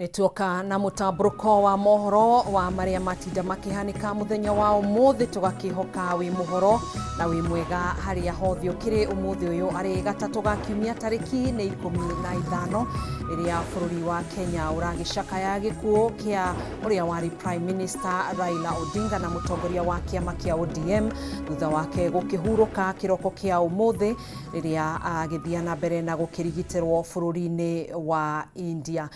Nĩ tuoka na mũtambũrũko wa mohoro wa marĩa matinda makĩhanĩka mũthenya wa ũmũthĩ, tũgakĩhoka wĩ mũhoro na wĩ mwega harĩa hothe ũkĩrĩ. Ũmũthĩ ũyũ arĩ gatatũ ga kiumia, tarĩki nĩ 15, rĩrĩa bũrũri wa Kenya ũragĩcakaya gĩkuũ kĩa ũrĩa warĩ Prime Minister Raila Odinga na mũtongoria wa kĩama kĩa ODM, thutha wake gũkĩhurũka kĩroko kĩa ũmũthĩ rĩrĩa agĩthiĩ na mbere na gũkĩrigitĩrwo bũrũri-inĩ wa India.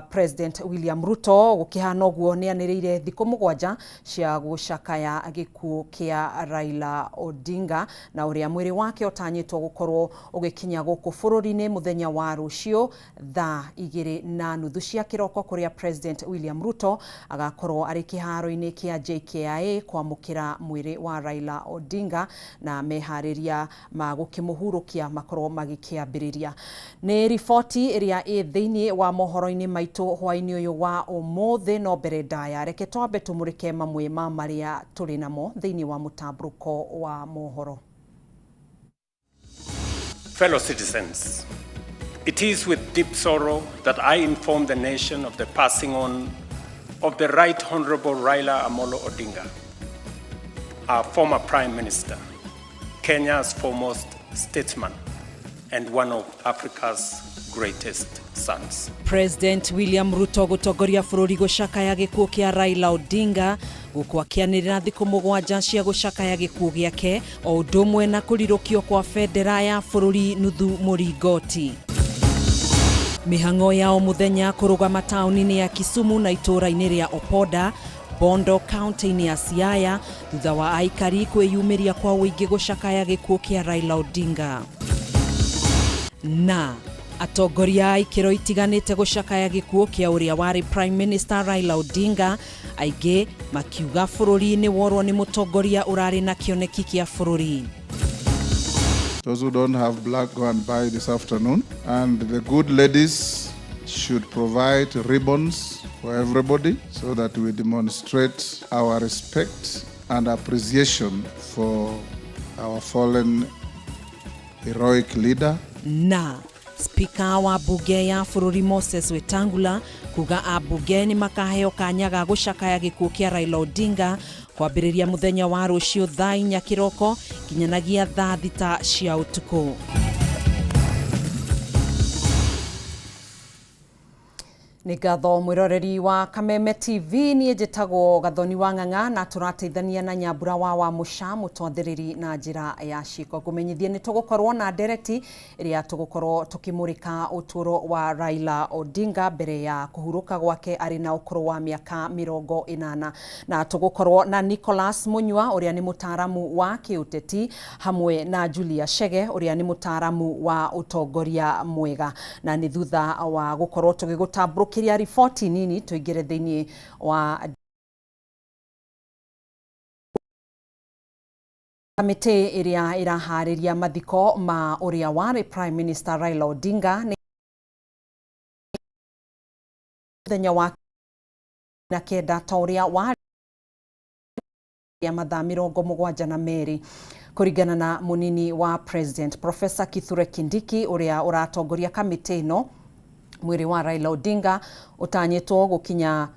President William Ruto gũkĩhana ũguo nĩ anĩrĩire thikũ 7 cia gũcakaya gĩkuũ kĩa Raila Odinga, na ũrĩa mwĩrĩ wake ũtanyĩtwo gũkorwo ũgĩkinya gũkũ bũrũri-inĩ mũthenya wa rũciũ thaa 2:30 cia kĩroko, kũrĩa President William Ruto agakorwo arĩ kĩharo-inĩ kĩa JKIA kwamũkĩra mwĩrĩ wa Raila Odinga, na meharĩria ma gũkĩmũhurũkia makorwo magĩkĩambĩrĩria. Nĩ riboti ĩrĩa ĩ thĩinĩ wa mohoro-inĩ maitũ hwaĩ-inĩ ũyũ wa ũmũthĩ. No mbere ndaya, reke twambe tũmũrĩke mamwe ma marĩa tũrĩ namo thĩinĩ wa mũtambũrũko wa mohoro. Fellow citizens, it is with deep sorrow that I inform the nation of the passing on of the Right Honorable Raila Amolo Odinga, our former Prime Minister, Kenya's foremost statesman, and one of Africa's greatest sons. President William Ruto gũtongoria bũrũri gũcakaya gĩkuũ kĩa Raila Odinga, gũkũ akĩanĩrĩra thikũ 7 cia gũcakaya gĩkuũ gĩake, o ũndũ ũmwe na kũrirũkio kwa bendera ya bũrũri nuthu mũringoti. Mĩhang'o ya o mũthenya kũrũgama taũni-inĩ ya Kisumu na itũũra-inĩ rĩa Opoda, Bondo, kaunti-inĩ ya Siaya, thutha wa aikari kwĩyumĩria kwa ũingĩ gũcakaya gĩkuũ kĩa Raila Odinga. Na atongoria a ikĩro itiganĩte gũcakaya gĩkuũ kĩa ũrĩa warĩ Prime Minister Raila Odinga, aingĩ makiuga bũrũri nĩ worwo nĩ mũtongoria ũrarĩ na kĩoneki kĩa bũrũri. Those who don't have black, go and buy this afternoon. And the good ladies should provide ribbons for everybody so that we demonstrate our respect and appreciation for our fallen heroic leader. Na spika wa bunge ya bũrũri Moses Wetangula kuga ambunge nĩ makaheo kanya ga gũcakaya gĩkuũ kĩa Raila Odinga kwambĩrĩria mũthenya wa rũciũ thaa 4 kĩroko nginyanagia thaa 6 cia ũtukũ. Nĩ ngatho mwĩroreri wa Kameme TV. Niĩ njĩtagwo Gathoni wa Ng'ang'a na tũrateithania na Nyambura wa Mũca mũtwathĩrĩri na njĩra ya ciĩko. Ngũmenyithie nĩ tũgũkorwo na ndereti ĩrĩa tũgũkorwo tũkĩmũrĩka ũtũũro wa Raila Odinga mbere ya kũhurũka gwake arĩ na ũkũrũ wa mĩaka 80, na tũgũkorwo na Nicholas Munyua ũrĩa nĩ mũtaaramu wa kĩũteti, hamwe na Julia Chege ũrĩa nĩ mũtaaramu wa ũtongoria mwega. Na nĩ thutha wa gũkorwo tũgĩgũtambũrũkĩria riboti nini, tũingĩre thĩinĩ wa kamĩtĩ ĩrĩa ĩraharĩria mathiko ma ũrĩa warĩ Prime Minister Raila Odinga. Nĩ mũthenya wa na 9 ta ũrĩa warĩ ya mathaa 72. Kũringana na mũnini wa President Professor Kithure Kindiki ũrĩa ũratongoria kamĩtĩ ĩno, mwĩrĩ wa Raila Odinga ũtanyĩtwo gũkinya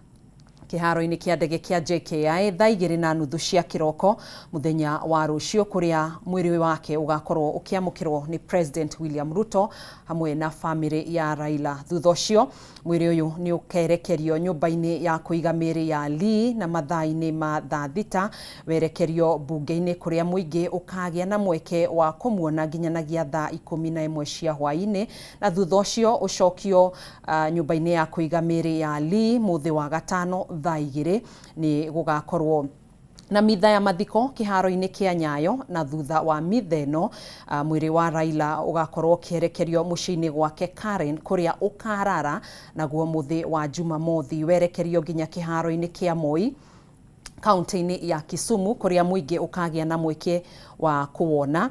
kĩharo-inĩ kĩa ndege kĩa JKIA thaa 2:30 cia kĩroko mũthenya wa rũciũ, kũrĩa mwĩrĩ wake ũgakorwo ũkĩamũkĩrwo nĩ President William Ruto hamwe na famĩlĩ ya Raila. Thutha ũcio mwĩrĩ ũyũ nĩ ũkerekerio nyũmba-inĩ ya kũiga mĩĩrĩ ya Lee, na mathaa-inĩ ma thaa 6 werekerio mbunge-inĩ, kũrĩa mũingĩ ũkagĩa na mweke wa kũmuona nginyanagia thaa 11 cia hwaĩ-inĩ, na thutha ũcio ũcokio nyũmba-inĩ ya kũiga mĩĩrĩ ya Lee. Mũthĩ wa gatano thaa 2 nĩ gũgakorwo na mitha ya mathiko kĩharo-inĩ kĩa Nyayo, na thutha wa mitha ĩno mwĩrĩ wa Raila ũgakorwo ũkĩerekerio mũciĩ-inĩ gwake Karen, kũrĩa ũkarara, naguo mũthĩ wa Jumamothi werekerio nginya kĩharo-inĩ kĩa Moi, kaunti-inĩ ya Kisumu, kũrĩa mũingĩ ũkagĩa na mweke wa kũwona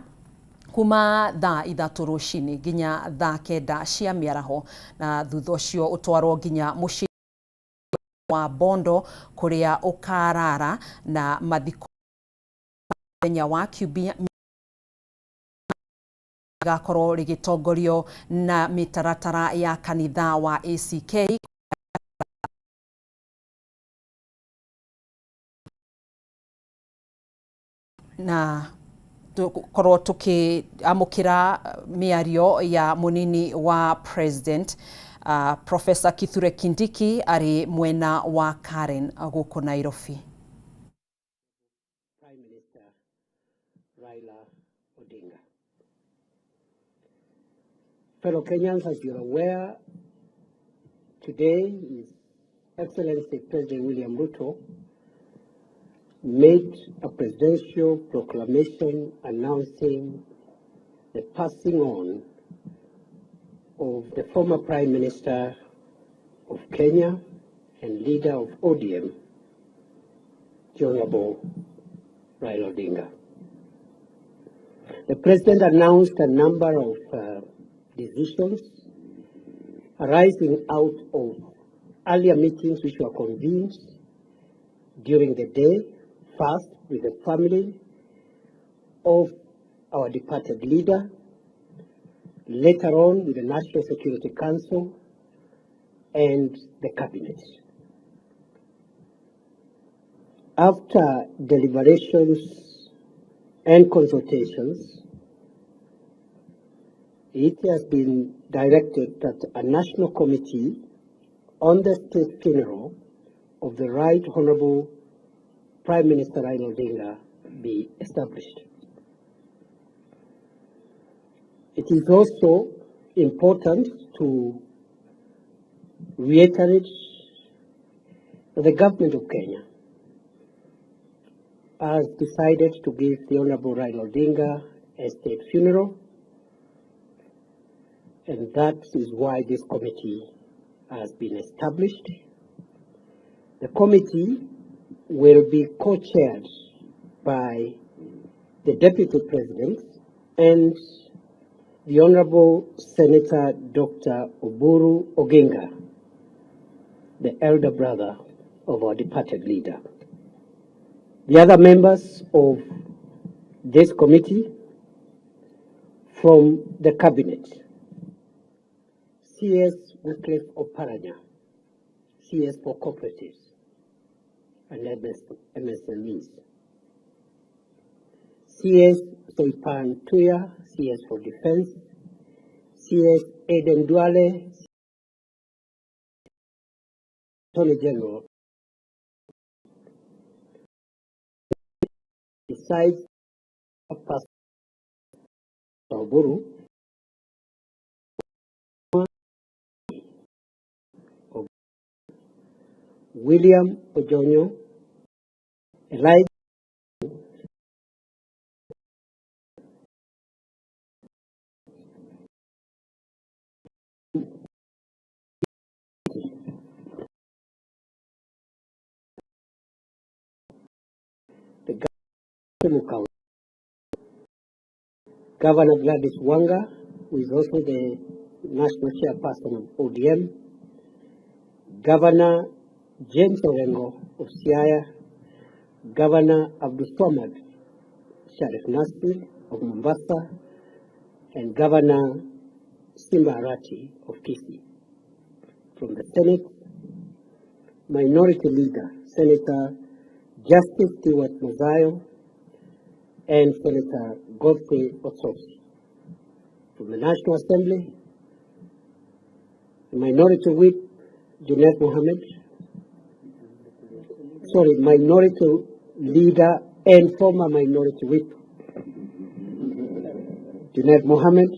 kuma thaa 3 rũcinĩ nginya thaa 9 cia mĩaraho, na thutha ũcio ũtwarwo nginya mũciĩ wa Bondo, kũrĩa ũkarara, na mathiko mũthenya wa Kiumia gakorwo rĩgĩtongorio na mĩtaratara ya kanitha wa ACK. Na tukorwo tukiamukira miario ya munini wa president Professor Kithure Kindiki ari mwena wa Karen guku Nairobi. Prime Minister Raila Odinga. Fellow Kenyans, as you're aware, today His Excellency President William Ruto made a presidential proclamation announcing the passing on of the former Prime Minister of Kenya and leader of ODM, the Honorable Raila Odinga. The President announced a number of decisions arising out of earlier meetings which were convened during the day, first with the family of our departed leader, later on with the National Security Council and the Cabinet. After deliberations and consultations, it has been directed that a national committee on the state funeral of the Right Honorable Prime Minister Raila Odinga be established. It is also important to reiterate that the government of Kenya has decided to give the Honorable Raila Odinga a state funeral, and that is why this committee has been established. The committee will be co-chaired by the Deputy President and the Honorable Senator Dr. Oburu Oginga, the elder brother of our departed leader. The other members of this committee from the Cabinet: CS Wycliffe Oparanya, CS for Cooperatives and MSMEs, CS Soipan Tuya, CS for Defense, CS Aden Duale, Attorney General. Besides Pastor Oburu, William Ojonyo, Elijah the Governor Gladys Wanga, who is also the national chairperson of ODM, Governor James Orengo of Siaya, Governor Abdulswamad Sharif Nasir of Mombasa, and Governor Simba Arati of Kisii. From the Senate, Minority Leader Senator Justice Stewart Madzayo and Senator Godfrey Osotsi. From the National Assembly, Minority Whip Junet Mohammed, sorry, Minority Leader and former Minority Whip Junet Mohammed,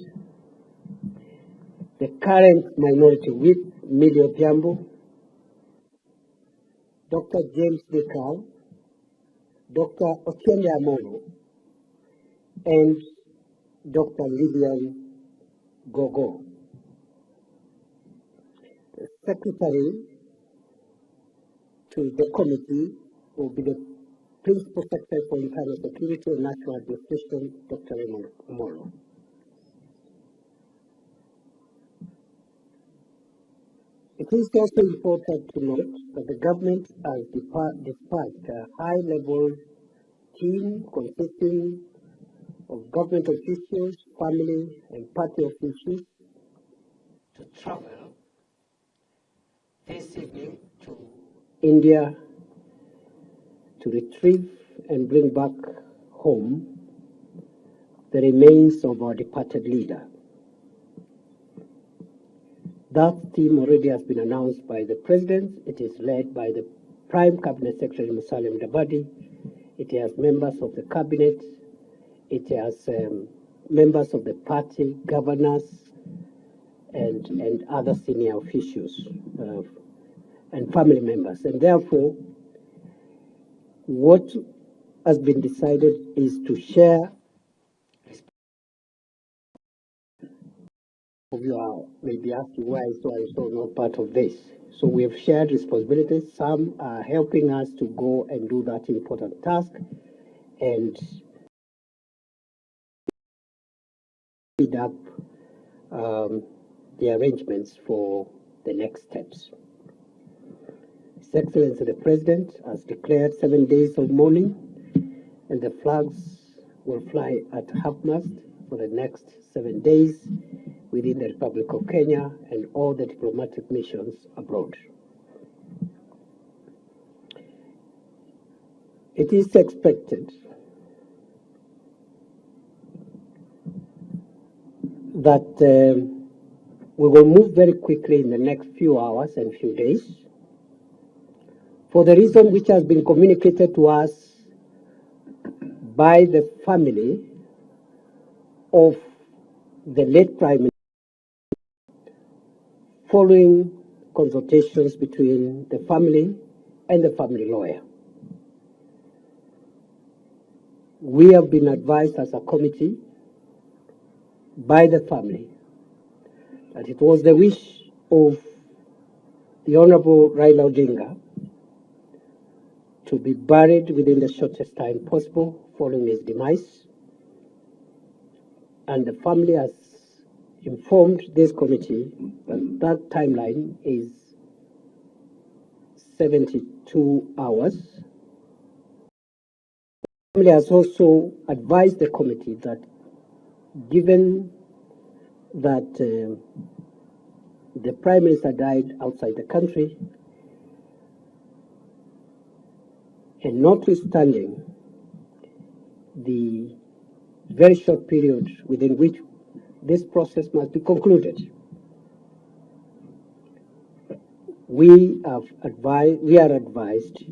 the current Minority Whip Millie Odhiambo, Dr. James Nyikal, Dr. Otiende Amollo, and Dr. Lillian Gogo. The Secretary to the committee will be the Principal Secretary for Internal Security and National Administration, Dr. Raymond Omollo. It is also important to note that the government has dispatched a high-level team consisting of government officials, family, and party officials to travel this evening to India to retrieve and bring back home the remains of our departed leader. That team already has been announced by the President. It is led by the Prime Cabinet Secretary Musalia Mudavadi. It has members of the cabinet. It has members of the party, governors, and other senior officials and family members. And therefore, what has been decided is to share. Of you are maybe asking why so and so not part of this. So we have shared responsibilities. Some are helping us to go and do that important task and speed up the arrangements for the next steps. His Excellency the President has declared 7 days of mourning, and the flags will fly at half-mast for the next 7 days within the Republic of Kenya and all the diplomatic missions abroad. It is expected that we will move very quickly in the next few hours and few days, for the reason which has been communicated to us by the family of the late Prime Minister, following consultations between the family and the family lawyer. We have been advised as a committee by the family that it was the wish of the Honorable Raila Odinga to be buried within the shortest time possible following his demise, and the family has informed this committee that that timeline is 72 hours. The family has also advised the committee that given that the Prime Minister died outside the country, and notwithstanding the very short period within which this process must be concluded, we are advised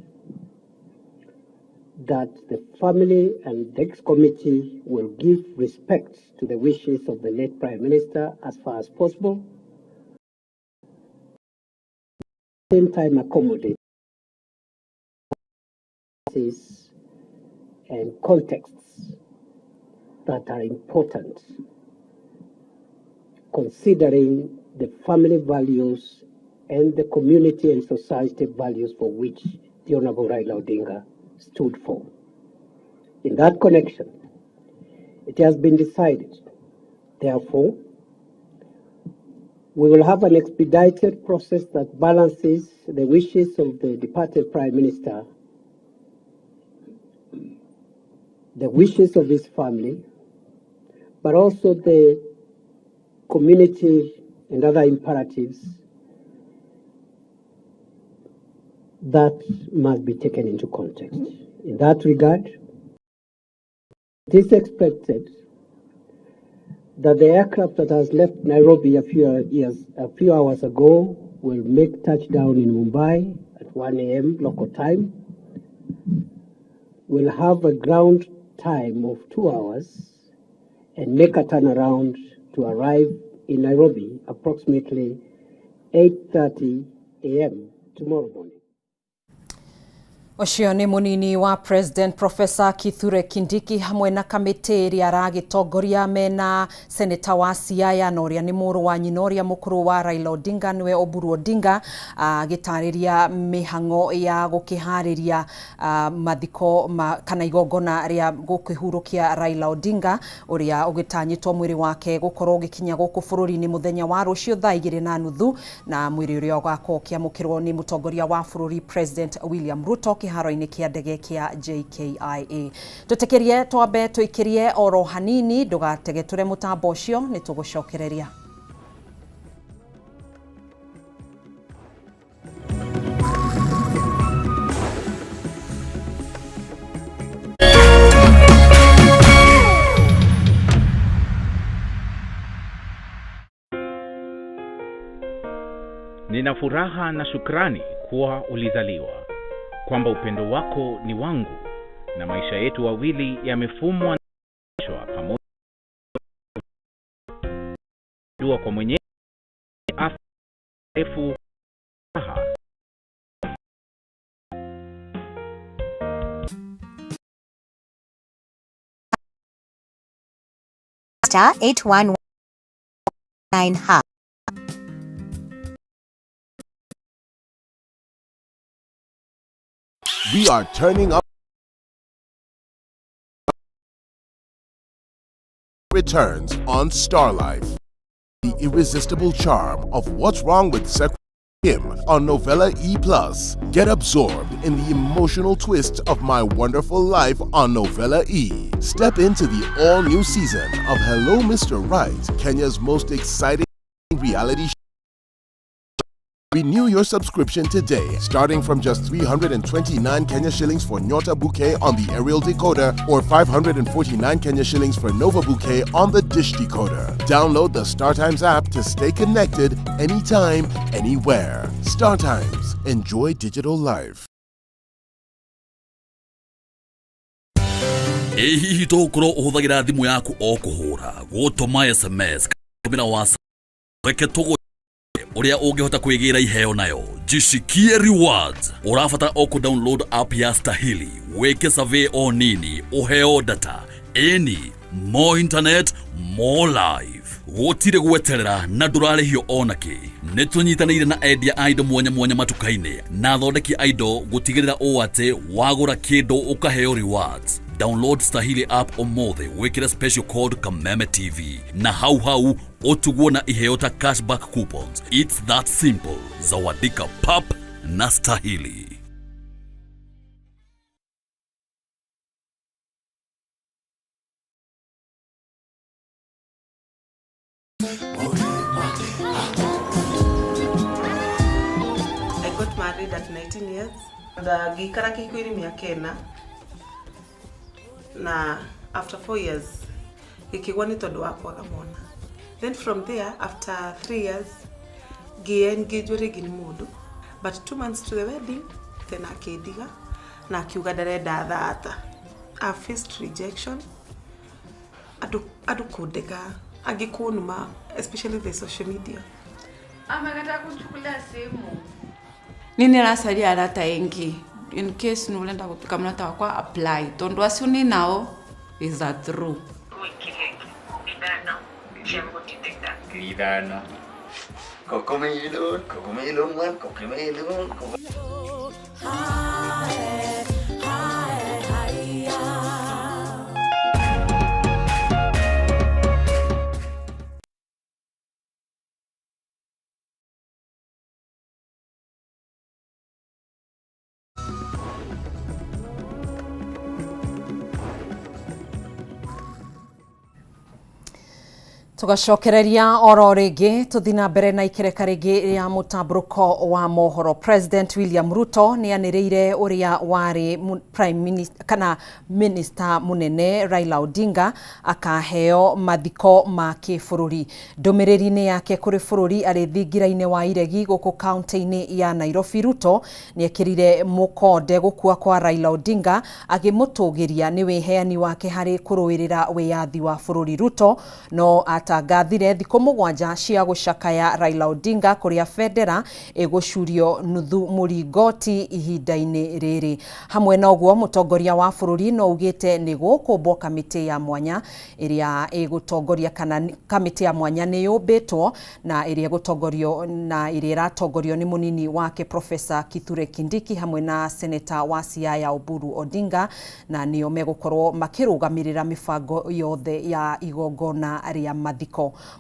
that the family and the ex-committee will give respect to the wishes of the late Prime Minister as far as possible, at the same time accommodate and contexts that are important, considering the family values and the community and society values for which the Honorable Raila Odinga stood for. In that connection, it has been decided, therefore, we will have an expedited process that balances the wishes of the departed Prime Minister, the wishes of his family, but also the community and other imperatives that must be taken into context. In that regard, it is expected that the aircraft that has left Nairobi a few hours ago will make touchdown in Mumbai at 1 a.m. local time, will have a ground time of 2 hours, and make a turnaround to arrive in Nairobi approximately 8:30 a.m. tomorrow morning. Ũcio nĩ mũnini wa President Professor Kithure Kindiki hamwe na kamĩtĩ ĩrĩa aragĩtongoria mena Senator wa Siaya na ũrĩa nĩ mũrũ wa nyina ũrĩa mũkũrũ wa Raila Odinga nĩwe Oburu Odinga, agĩtarĩria mĩhang'o ya gũkĩharĩria mathiko kana igongona rĩa gũkĩhurũkia Raila Odinga ũrĩa ũgĩtanyĩtwo mwĩrĩ wake gũkorwo ũgĩkinya gũkũ bũrũri-inĩ mũthenya wa rũciũ thaa 2:30 na mwĩrĩ ũrĩa ũgakorwo ũkĩamũkĩrwo nĩ mũtongoria wa bũrũri President William Ruto kĩharo-inĩ kĩa ndege kĩa JKIA. Tũtĩkĩrie twambe tũikĩrie oro hanini, ndũgategetũre mũtambo ũcio, nĩ tũgũcokereria. Nina furaha na shukrani kuwa ulizaliwa, kwamba upendo wako ni wangu na maisha yetu wawili yamefumwa pamoja. Dua kwa mwenye afya refu. Star 819 ha. We are turning up returns on Star Life. The irresistible charm of What's Wrong with Sek Kim on Novella E Plus. Get absorbed in the emotional twists of My Wonderful Life on Novella E. Step into the all-new season of Hello Mr. Right, Kenya's most exciting reality show. Renew your subscription today, starting from just 329 Kenya shillings for Nyota Bouquet on the aerial decoder or 549 Kenya shillings for Nova Bouquet on the dish decoder. Download the StarTimes app to stay connected anytime, anywhere. StarTimes. Enjoy digital life. Ĩ hihi tũgũkorwo ũhũthagĩra thimũ yaku o kũhũra, gũtũma SMS, tũmĩra WhatsApp? Reke tũgũ ũrĩa ũngĩhota kwĩgĩra iheo nayo. Jishikie rewards. Ũrabatara o kũ download app ya Stahili, wĩke survey o nini, ũheo data. Ĩni, more internet, more life. Gũtirĩ gweterera na ndũrarĩhio ona kĩ. Nĩ tũnyitanĩire na endia a indo mwanya mwanya matuka-inĩ na athondeki a indo gũtigĩrĩra ũũ atĩ wagũra kĩndũ ũkaheo rewards. Download Stahili app ũmũthĩ, wĩkĩre special code Kameme TV na hau hau ũtugwo na iheo ta cashback coupons. It's that simple. Zawadika pap na Stahili. I got married at 19 years. Ngĩikara kĩhiko-inĩ mĩaka 4 na after 4 years gĩkĩgwa nĩ tondũ wa kwaga mwana. Then from there, after 3 years, ngĩ-engage rĩngĩ nĩ mũndũ, but 2 months to the wedding tena akĩndiga na akiuga ndarenda thata. I faced rejection, andũ kũndega, angĩ kũnuma, especially the social media. Amekataa kuchukulia simu. Nini rasalia arata engi in case nulenda kutuka mlata wakwa apply tondu acio ni nao is a true. Ithano. Cocomelon, cocomelon, one, cocomelon. Tugacokereria oro rĩngĩ tũthi na mbere na ikereka rĩngĩ rĩa mũtambũrũko wa mohoro. President William Ruto nĩ anĩrĩire ũrĩa warĩ Prime Minister kana Minister mũnene Raila Odinga akaheo mathiko ma kĩbũrũri. Ndũmĩrĩri-inĩ yake kũrĩ bũrũri arĩ thingira-inĩ wa Iregi gũkũ kaunti-inĩ ya Nairobi, Ruto nĩ ekĩrire mũkonde gũkua kwa Raila Odinga agĩmũtũgĩria nĩ wĩheani wake harĩ kũrũĩrĩra wĩyathi wa bũrũri. Ruto no atangathire thikũ 7 cia gũcakaya Raila Odinga kũrĩa bendera ĩgũcurio nuthu mũringoti ihinda-inĩ rĩrĩ. Hamwe na ũguo, mũtongoria wa bũrũri no ugĩte nĩ gũkũmbwo kamĩtĩ ya mwanya ĩrĩa ĩgũtongoria kana kamĩtĩ ya mwanya nĩ yũmbĩtwo na ĩrĩa ĩgũtongorio na ĩrĩa ĩratongorio nĩ mũnini wake Professor Kithure Kindiki hamwe na Seneta wa Siaya Oburu Odinga, na nĩo megũkorwo makĩrũgamĩrĩra mĩbango yothe ya igongona rĩa mathiko.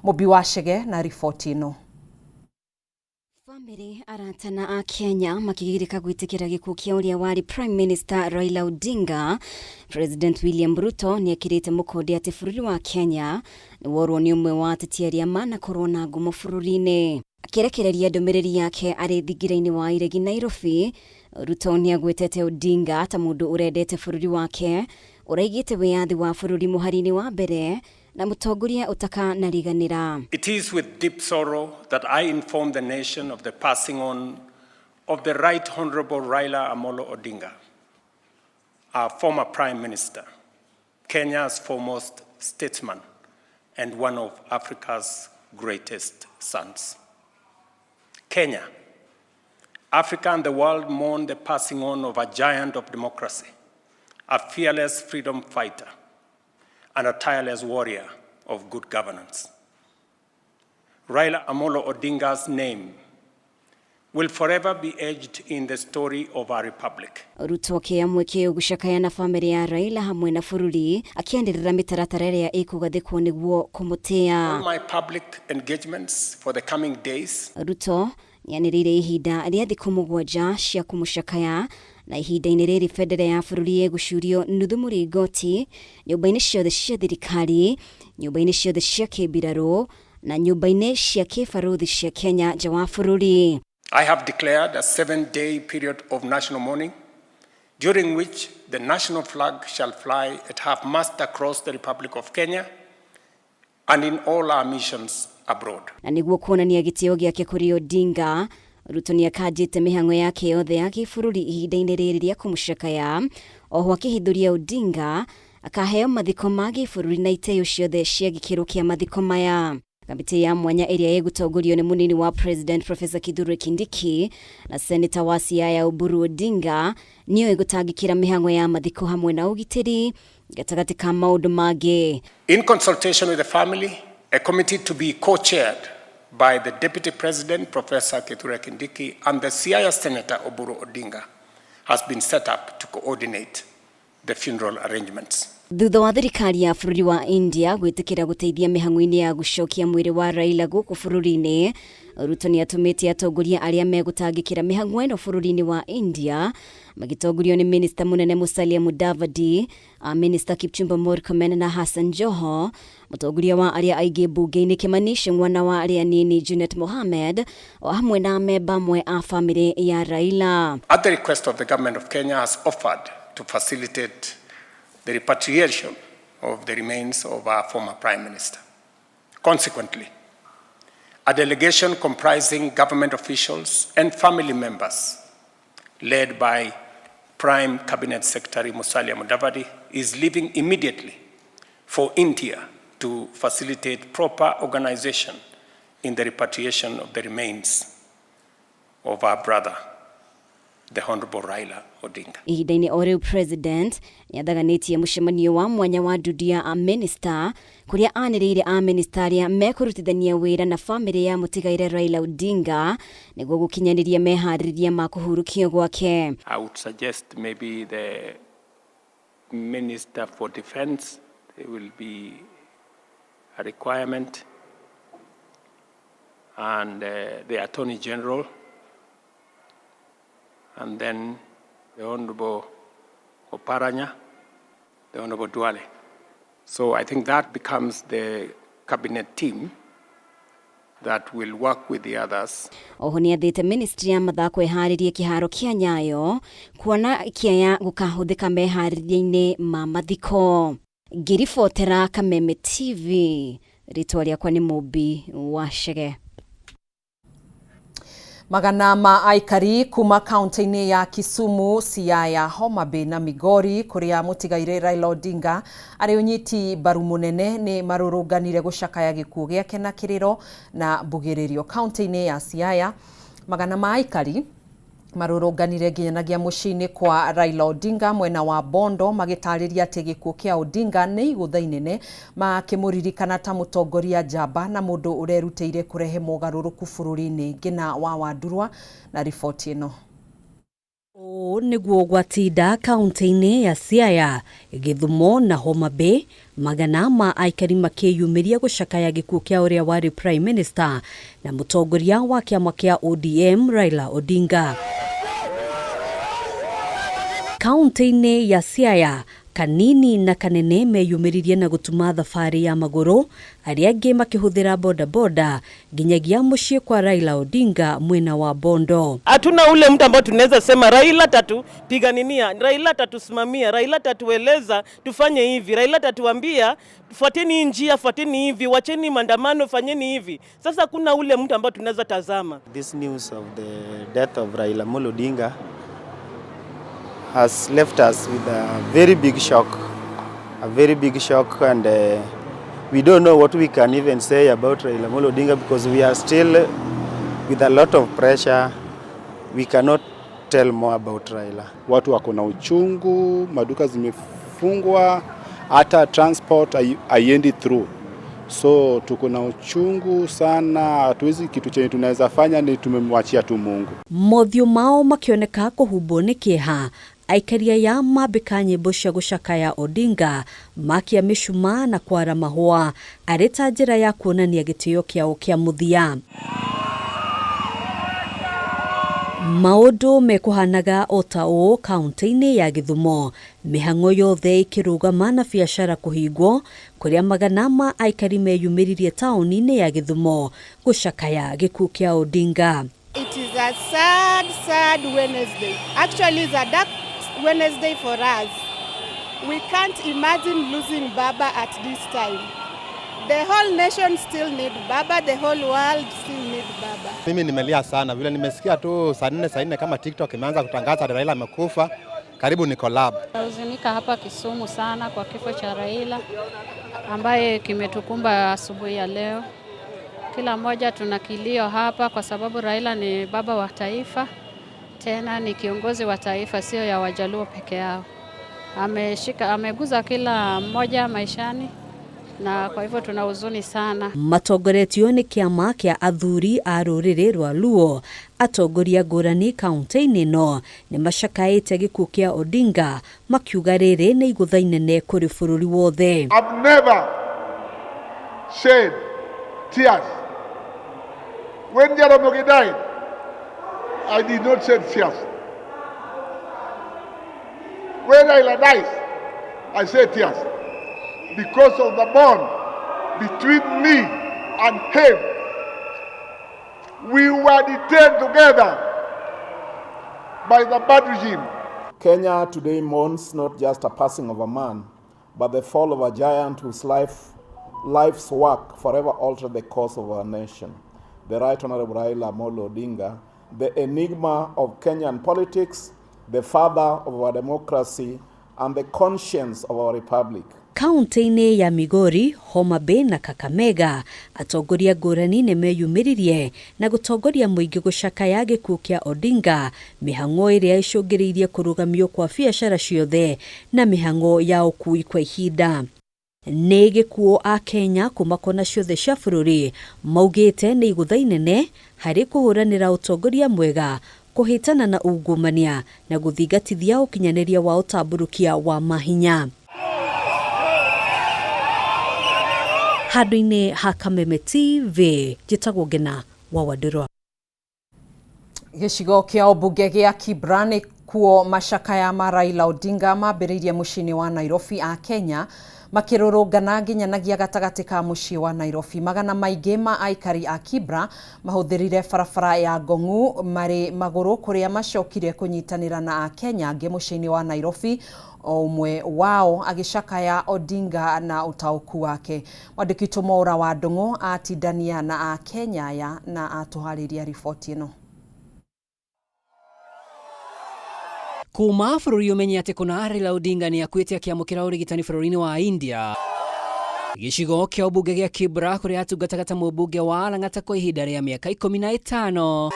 Mũmbi wa Chege na riboti ĩno. Bamĩrĩ, arata na Akenya makĩgirĩka gwĩtĩkĩra gĩkuũ kĩa ũrĩa warĩ Prime Minister Raila Odinga. President William Ruto nĩ ekĩrĩte mũkonde atĩ bũrũri wa Kenya nĩ worwo nĩ ũmwe wa ateti arĩa manakorwo na ngumo bũrũri-inĩ. Akĩrekereria ndũmĩrĩri yake arĩ thingira-inĩ wa Iregi Nairobi, Ruto nĩ agwetete Odinga ta mũndũ ũrendete bũrũri wake, ũraigĩte wĩyathi wa bũrũri mũhari-inĩ wa mbere na mũtongoria ũtakanariganĩra. It is with deep sorrow that I inform the nation of the passing on of the Right Honorable Raila Amolo Odinga, our former Prime Minister, Kenya's foremost statesman, and one of Africa's greatest sons. Kenya, Africa and the world mourn the passing on of a giant of democracy, a fearless freedom fighter, and a tireless warrior of good governance. Raila Amolo Odinga's name will forever be etched in the story of our republic. Ruto akĩoya mweke ũyũ gũcakaya na bamĩrĩ ya Raila hamwe na bũrũri, akĩanĩrĩra mĩtaratara ĩrĩa ĩkũgathĩkwo nĩguo kũmũtĩa. All my public engagements for the coming days Ruto nĩanĩrĩire ihinda rĩa thikũ 7 cia kũmũcakaya, na ihinda-inĩ rĩrĩ bendera ya bũrũri ĩgũcurio nuthu mũringoti nyũmba-inĩ ciothe cia thirikari, nyũmba-inĩ ciothe cia kĩmbirarũ na nyũmba-inĩ cia kĩbarũthi cia Kenya nja wa bũrũri. I have declared a 7-day period of national mourning, during which the national flag shall fly at half-mast across the Republic of Kenya and in all our missions abroad. Na nĩguo kuonania gĩtĩo gĩake kũrĩ Odinga, Ruto nĩakanjĩte mĩhang'o yake yothe ya kĩbũrũri ihinda-inĩ rĩrĩ rĩa kũmũcakaya. Oho akĩhithũria Odinga akaheo mathiko ma gĩbũrũri na iteo ciothe cia gĩkĩro kĩa mathiko maya. Kamĩtĩ ya mwanya ĩrĩa ĩgũtongorio nĩ mũnini wa President Professor Kithure Kindiki na Senator wa Siaya Oburu Odinga nĩyo ĩgũtangĩkĩra mĩhang'o ya mathiko hamwe na ũgitĩri gatagatĩ ka maũndũ mangĩ. In consultation with the family, a committee to be co-chaired by the Deputy President Professor Kithure Kindiki and the Siaya Senator Oburu Odinga has been set up to coordinate the funeral arrangements. Thutha wa thirikari ya bũrũri wa India gwĩtĩkĩra gũteithia mĩhang'o-inĩ ya gũcokia mwĩrĩ wa Raila gũkũ bũrũri-inĩ, Ruto nĩatũmĩte atongoria arĩa megũtangĩkĩra mĩhang'o ĩno bũrũri-inĩ wa India magĩtongorio nĩ Minista mũnene Musalia Mudavadi, Minista Kipchumba Murkomen na Hassan Joho, mũtongoria wa arĩa aingĩ mbunge-inĩ Kimani Ichung'wah na wa arĩa anini Junet Mohamed, o hamwe na amemba amwe a bamĩrĩ ya Raila. At the request of the government of Kenya has offered to facilitate the repatriation of the remains of our former Prime Minister. Consequently, a delegation comprising government officials and family members, led by Prime Cabinet Secretary Musalia Mudavadi, is leaving immediately for India to facilitate proper organization in the repatriation of the remains of our brother, the Honorable Raila Odinga. Ihinda-inĩ o rĩu President nĩathaganĩtie mũcemanio wa mwanya wa ndundu ya amĩnĩsta kũrĩa anĩrĩire amĩnĩsta arĩa mekũrutithania wĩra na bamĩrĩ ya mũtigaire Raila Odinga nĩguo gũkinyanĩria meharĩrĩria ma kũhurũkio gwake. I would suggest maybe the Minister for Defense, there will be a requirement, and the Attorney General, and then the Honorable Oparanya, the Honorable Duale. So I think that becomes the cabinet team that will work with the others. Oho nĩathĩte ministry ya mathako ĩharĩrie kĩharo kĩa Nyayo kuona kĩaya gũkahũthĩka meharĩria-inĩ ma mathiko. Ngĩribotera Kameme TV, rĩtwa rĩakwa nĩ Mũmbi wa Chege. Magana ma aikari kuma kaunti-inĩ ya Kisumu, Siaya, Homa Bay na Migori kuria mutigaire Raila Odinga arĩ ũnyiti mbaru mũnene nĩ marũrũnganire gũcakaya gĩkuũ gĩake na kĩrĩro na mbugĩrĩrio. Kaunti-inĩ ya Siaya, magana ma aikari marũrũnganire nginyanagia mũciĩ-inĩ kwa Raila Odinga mwena wa Bondo magĩtarĩria atĩ gĩkuũ kĩa Odinga nĩ igũtha inene, makĩmũririkana ta mũtongoria njamba na mũndũ ũrerutĩire kũrehe mogarũrũku bũrũri-inĩ. Ngina wa Wandurwa na riboti ĩno. Ũũ nĩguo gwatinda kaunti-inĩ ya Siaya, Gĩthumo na Homa Bay, magana ma aikari makĩyumĩria gũcakaya gĩkuũ kĩa ũrĩa warĩ Prime Minister na mũtongoria wa kĩama kĩa ODM Raila Odinga. Kaunti-inĩ ya Siaya, Kanini na kanene meyumĩririe na gũtuma thabarĩ ya magũrũ, arĩa angĩ makĩhũthĩra bodaboda nginyagia mũciĩ kwa Raila Odinga mwena wa Bondo. Hatuna ule mtu ambao tunaweza sema Raila tatupiganinia, Raila tatusimamia, Raila tatueleza tufanye hivi, Raila tatuambia fuateni hii njia, fuateni hivi, wacheni maandamano, fanyeni hivi. Sasa kuna ule mtu ambao tunaweza tazama. This news of the death of Raila Amolo Odinga has left us with a very big shock, a very big shock, and we don't know what we can even say about Raila Amolo Odinga because we are still with a lot of pressure. We cannot tell more about Raila. Watu wako na uchungu, maduka zimefungwa, hata transport haiendi through. So tuko na uchungu sana, hatuwezi, kitu chenye tunaweza fanya ni tumemwachia tu Mungu. Mothiũ mao makĩoneka kũhumbwo nĩ kĩeha, aikari aya mambĩka nyĩmbo cia gũcakaya Odinga, makia mĩcumaa na kwara mahũa arĩ ta njĩra ya kuonania gĩtĩo kĩao kĩa mũthia. Maũndũ mekũhanaga o ta ũũ kaunti-inĩ ya Gĩthumo, mĩhang'o yothe ĩkĩrũgama na biacara kũhingwo, kũrĩa magana ma aikari meyumĩririe taũni-inĩ ya Gĩthumo gũcakaya gĩkuũ kĩa Odinga. It is a sad, sad Wednesday. Actually, it's a dark Wednesday for us. We can't imagine losing Baba at this time. The whole nation still need Baba, the whole world still need Baba. Mimi nimelia sana vile nimesikia tu saa nne kama TikTok imeanza kutangaza Raila amekufa, karibu ni collab. Nahuzunika hapa Kisumu sana kwa kifo cha Raila ambaye kimetukumba asubuhi ya leo. Kila mmoja tuna kilio hapa kwa sababu Raila ni baba wa taifa, tena ni kiongozi wa taifa, sio ya Wajaluo peke yao. Ameshika, ameguza kila mmoja maishani na kwa hivyo tuna huzuni sana. Matongoretio nĩ kĩama kĩa athuri a rũrĩrĩ rwa Luo, atongoria ngũrani kaunti-inĩ ĩno nĩ macakaĩte gĩkuũ kĩa Odinga, makiuga rĩrĩ nĩ igũtha inene kũrĩ bũrũri wothe. I've never shed tears. When Jaramogi died, I did not shed tears. When Raila dies, I shed tears because of the bond between me and him. We were detained together by the bad regime. Kenya today mourns not just a passing of a man, but the fall of a giant whose life's work forever altered the course of our nation. The Right Honorable Raila Amolo Odinga, the enigma of Kenyan politics, the father of our democracy, and the conscience of our republic. Kaunti-inĩ ya Migori, Homa Bay na Kakamega, atongoria ngũrani nĩ meyumĩririe na gũtongoria mũingĩ gũcakaya gĩkuũ kĩa Odinga, mĩhang'o ĩrĩa ĩcũngĩrĩirie kũrũgamio kwa biacara ciothe na mĩhang'o ya ũkui kwa ihinda. Nĩ gĩkuũ a Kenya kuma kona ciothe cia bũrũri maugĩte nĩ igũtha inene harĩ kũhũranĩra ũtongoria mwega, kũhĩtana na ungumania na gũthingatithia ũkinyanĩria wa ũtambũrũkia wa mahinya. Handũ-inĩ ha Kameme TV, njĩtagwo Ngena wa Wandũrwa. Gĩcigo kĩa ũmbunge gĩa Kibra nĩ kuo macakaya ma Raila Odinga mambĩrĩirie mũciĩ-inĩ wa Nairobi, a Kenya makĩrũrũngana nginyanagia gatagatĩ ka mũciĩ wa Nairobi. Magana maingĩ ma aikari a Kibra mahũthĩrire barabara ya Ngong'u marĩ magũrũ, kũrĩa macokire kũnyitanĩra na Akenya angĩ mũciĩ-inĩ wa Nairobi, o ũmwe wao agĩcakaya Odinga na ũtaũku wake. Mwandĩki witũ Mwaũra wa Ndung'u atindania na Akenya aya na atũharĩria riboti ĩno. Kuma bũrũri ũmenye atĩ kũna Raila Odinga nĩ akuĩte akĩamũkĩra ũrigitani bũrũri-inĩ wa India, gĩcigo kĩa ũmbunge gĩa Kibra, kũrĩa atungataga ta mũmbunge wa Lang'ata kwa ihinda rĩa mĩaka 15,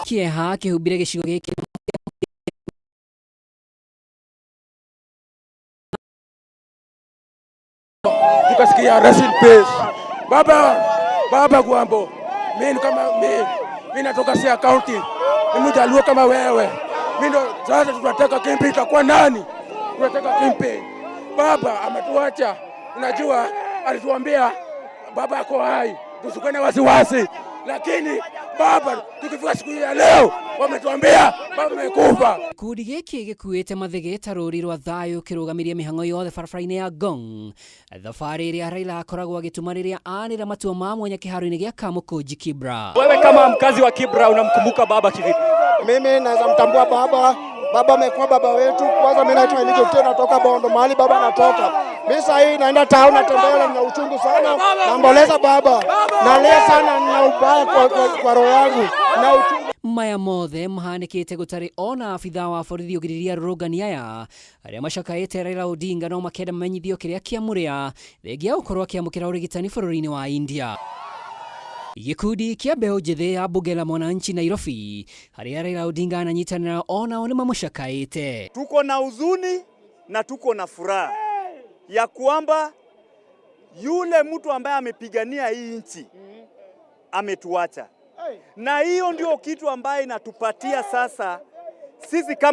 kĩeha kĩhumbire gĩcigo gĩkĩ. Tukasikia rest in peace baba, baba Gwambo. Mimi kama mimi natoka Siaya County, mimi Mjaluo kama wewe. Mimi ndo sasa tunataka kingpin, itakuwa nani? Tunataka kingpin. Baba ametuacha, unajua alituambia baba ako hai, tusikuwe na wasiwasi, lakini Baba, tukifika siku ya leo wametuambia baba amekufa. Gĩkundi gĩkĩ gĩkuĩte mathĩgĩ ta rũri rwa thayũ kĩrũgamirie mĩhang'o yothe barabara-inĩ ya Ngong, thabarĩ ĩrĩa Raila akoragwo agĩtuma rĩrĩa anĩra matua ma mwanya kĩharo-inĩ gĩa Kamũkũnji Kibra. Wewe kama mkazi wa Kibra unamkumbuka baba kivipi? Mimi naweza mtambua baba. Baba amekuwa baba wetu. Kwanza mimi naitwa Elijah Otieno, natoka Bondo, mahali baba anatoka. Mimi sasa hii naenda town, natembea na uchungu sana, naomboleza baba, nalia sana na ubaya kwa roho yangu na uchungu. Maya mothe mahanĩkĩte gũtarĩ ona abithaa wa borithi ũgiriria arũrũngani aya arĩa macakaĩte Raila Odinga no makenda mamenyithio kĩrĩa kĩamũrĩa thengia gũkorwo akĩamũkĩra ũrigitani bũrũri-inĩ wa India. Gĩkundi kĩa mbeũ njĩthĩ ya Bunge la Mwananchi Nairobi harĩa Raila Odinga ananyitanĩra onao nĩ mamũcakaĩte. Tuko na huzuni na tuko na furaha ya kwamba yule mtu ambaye amepigania hii nchi ametuacha, na hiyo ndio kitu ambaye inatupatia sasa sisi kama